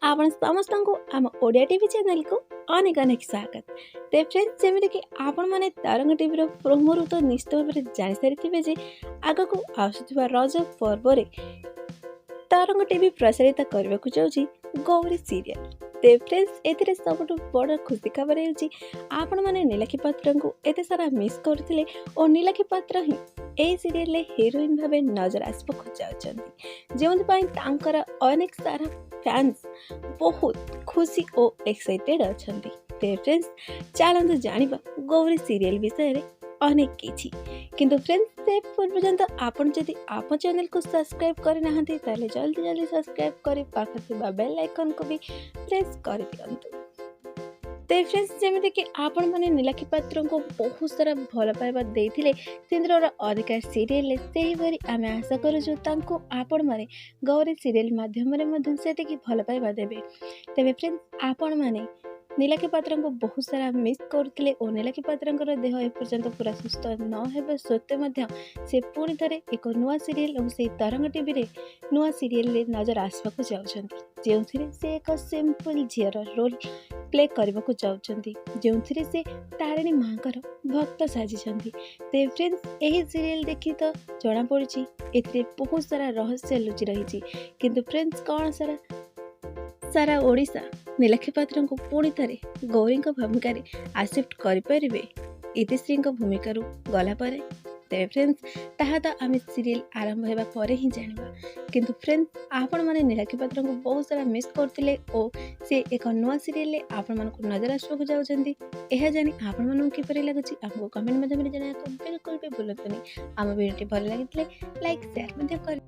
ଆପଣ ସମସ୍ତଙ୍କୁ ଆମ ଓଡ଼ିଆ ଟିଭି ଚ୍ୟାନେଲକୁ ଅନେକ ଅନେକ ସ୍ୱାଗତ। ତେବେ ଫ୍ରେଣ୍ଡସ୍, ଯେମିତିକି ଆପଣମାନେ ତରଙ୍ଗ ଟିଭିର ପ୍ରୋମୋରୁ ତ ନିଶ୍ଚିତ ଭାବରେ ଜାଣିସାରିଥିବେ ଯେ ଆଗକୁ ଆସୁଥିବା ରଜ ପର୍ବରେ ତରଙ୍ଗ ଟିଭି ପ୍ରସାରିତ କରିବାକୁ ଯାଉଛି ଗୌରୀ ସିରିଏଲ୍। ତେବେ ଫ୍ରେଣ୍ଡସ୍, ଏଥିରେ ସବୁଠୁ ବଡ଼ ଖୁସି ଖବର ହେଉଛି ଆପଣମାନେ ନୀଲାକ୍ଷୀ ପାତ୍ରଙ୍କୁ ଏତେ ସାରା ମିସ୍ କରୁଥିଲେ ଓ ନୀଲାକ୍ଷୀ ପାତ୍ର ହିଁ ଏହି ସିରିଏଲରେ ହିରୋଇନ୍ ଭାବେ ନଜର ଆସିବାକୁ ଯାଉଛନ୍ତି, ଯେଉଁଥିପାଇଁ ତାଙ୍କର ଅନେକ ସାରା ଫ୍ୟାନ୍ସ ବହୁତ ଖୁସି ଓ ଏକ୍ସାଇଟେଡ୍ ଅଛନ୍ତି। ତେବେ ଫ୍ରେଣ୍ଡସ୍, ଚାଲନ୍ତୁ ଜାଣିବା ଗୌରୀ ସିରିଏଲ୍ ବିଷୟରେ ଅନେକ କିଛି। କିନ୍ତୁ ଫ୍ରେଣ୍ଡସ୍, ସେ ପର୍ଯ୍ୟନ୍ତ ଆପଣ ଯଦି ଆମ ଚ୍ୟାନେଲକୁ ସବସ୍କ୍ରାଇବ୍ କରିନାହାନ୍ତି, ତାହେଲେ ଜଲ୍ଦି ଜଲ୍ଦି ସବସ୍କ୍ରାଇବ୍ କରି ପାଖରେ ଥିବା ବେଲ୍ ଆଇକନ୍କୁ ବି ପ୍ରେସ୍ କରିଦିଅନ୍ତୁ। ତେବେ ଫ୍ରେଣ୍ଡସ୍, ଯେମିତିକି ଆପଣମାନେ ନୀଲାକ୍ଷୀ ପାତ୍ରଙ୍କୁ ବହୁତ ସାରା ଭଲ ପାଇବା ଦେଇଥିଲେ ସିନ୍ଦୁରର ଅଧିକାର ସିରିଏଲରେ, ସେହିପରି ଆମେ ଆଶା କରୁଛୁ ତାଙ୍କୁ ଆପଣମାନେ ଗୌରୀ ସିରିଏଲ ମାଧ୍ୟମରେ ମଧ୍ୟ ସେତିକି ଭଲ ପାଇବା ଦେବେ। ତେବେ ଫ୍ରେଣ୍ଡସ୍, ଆପଣମାନେ ନୀଲାକ୍ଷୀ ପାତ୍ରଙ୍କୁ ବହୁତ ସାରା ମିସ୍ କରୁଥିଲେ ଓ ନୀଲାକ୍ଷୀ ପାତ୍ରଙ୍କର ଦେହ ଏପର୍ଯ୍ୟନ୍ତ ପୁରା ସୁସ୍ଥ ନ ହେବା ସତ୍ତ୍ୱେ ମଧ୍ୟ ସେ ପୁଣି ଥରେ ଏକ ନୂଆ ସିରିଏଲ ଓ ସେଇ ତରଙ୍ଗ ଟିଭିରେ ନୂଆ ସିରିଏଲରେ ନଜର ଆସିବାକୁ ଯାଉଛନ୍ତି, ଯେଉଁଥିରେ ସେ ଏକ ସିମ୍ପଲ ଝିଅର ରୋଲ୍ ପ୍ଲେ କରିବାକୁ ଯାଉଛନ୍ତି, ଯେଉଁଥିରେ ସେ ତାରିଣୀ ମାଙ୍କର ଭକ୍ତ ସାଜିଛନ୍ତି। ତେବେ ଫ୍ରେଣ୍ଡସ୍, ଏହି ସିରିଏଲ ଦେଖି ତ ଜଣାପଡ଼ୁଛି ଏଥିରେ ବହୁତ ସାରା ରହସ୍ୟ ଲୁଚି ରହିଛି। କିନ୍ତୁ ଫ୍ରେଣ୍ଡସ୍, କ'ଣ ସାରା ଓଡ଼ିଶା ନୀଲାକ୍ଷୀ ପାତ୍ରଙ୍କୁ ପୁଣି ଥରେ ଗୌରୀଙ୍କ ଭୂମିକାରେ ଆକ୍ସେପ୍ଟ କରିପାରିବେ ଇତିଶ୍ରୀଙ୍କ ଭୂମିକାରୁ ଗଲା ପରେ? ତେବେ ଫ୍ରେଣ୍ଡସ୍, ତାହା ତ ଆମେ ସିରିଏଲ ଆରମ୍ଭ ହେବା ପରେ ହିଁ ଜାଣିବା। କିନ୍ତୁ ଫ୍ରେଣ୍ଡସ୍, ଆପଣମାନେ ନୀଲାକ୍ଷୀ ପାତ୍ରଙ୍କୁ ବହୁତ ସାରା ମିସ୍ କରୁଥିଲେ ଓ ସେ ଏକ ନୂଆ ସିରିଏଲରେ ଆପଣମାନଙ୍କୁ ନଜର ଆସିବାକୁ ଯାଉଛନ୍ତି, ଏହା ଜାଣି ଆପଣମାନଙ୍କୁ କିପରି ଲାଗୁଛି ଆମକୁ କମେଣ୍ଟ ମାଧ୍ୟମରେ ଜଣାଇବାକୁ ବିଲକୁଲ ବି ଭୁଲନ୍ତୁନି। ଆମ ଭିଡ଼ିଓଟି ଭଲ ଲାଗିଥିଲେ ଲାଇକ୍, ସେୟାର ମଧ୍ୟ କରି